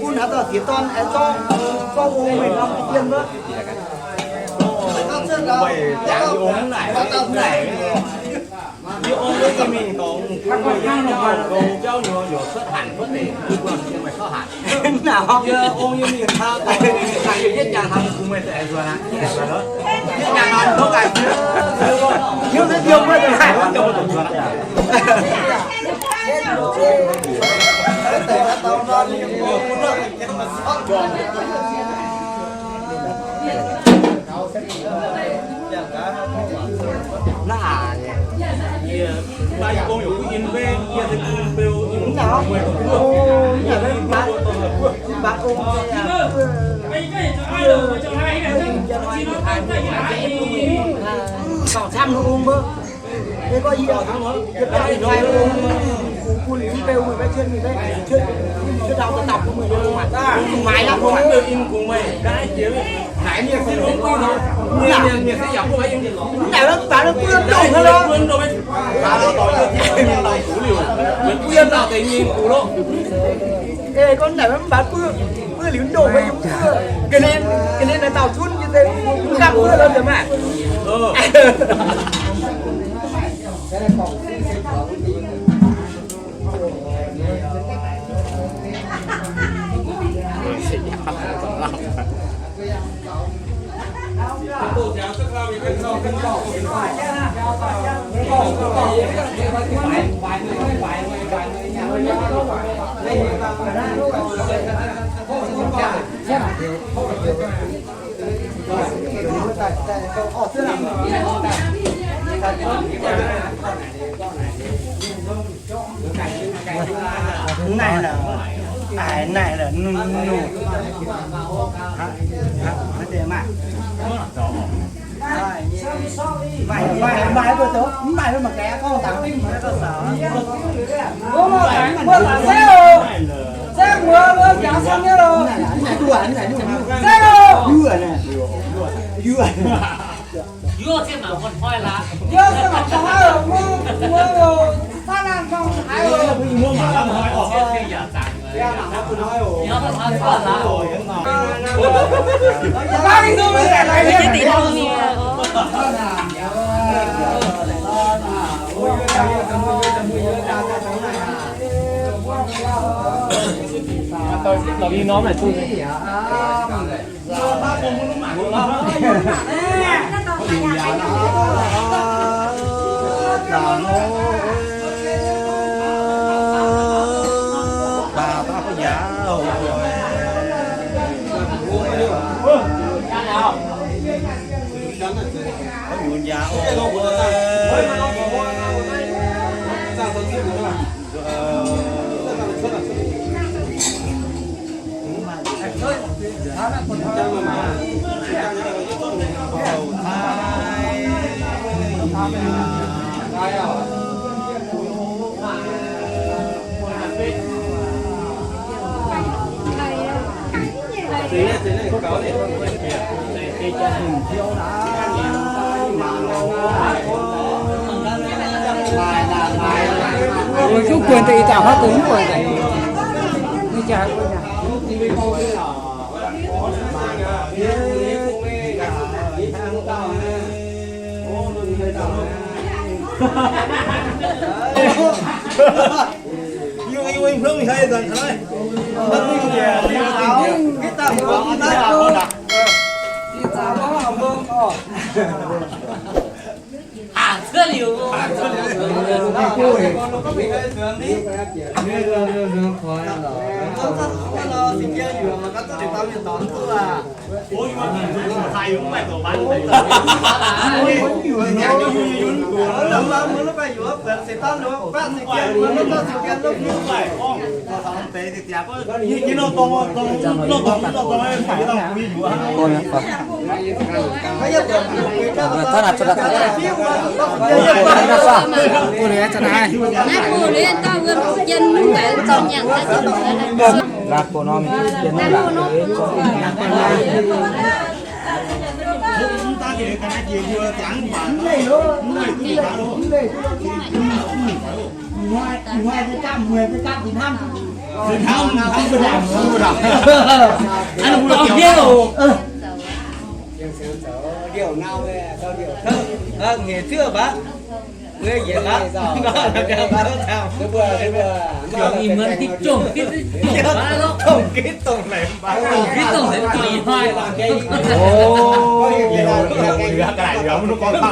Bun haaix dauh diex dorn aengx zorqv, zorqv ong meih norm dien wuov. Ê, gorngv naaic mv baac buov, buov liuz ndongh maiv yungz buov. Ga'naaiv, ga'naaiv naaiv dauh cunv nyei se mv gamh buov lorqc, nziex maah. Naaiv la'naaiv, naaiv la'nunh, nunh. Maaih, maaih, maaih, maaih, maaih, maaih, maaih, Ih zanc haaix gorngv mv buatc, ih zanc haaix gorngv. Hnamv, hnamv mbuo ndaangc, hnamv mbuo ndaangc. Hnamv mbuo ndaangc. Hnamv mbuo ndaangc. Hnamv mbuo ndaangc.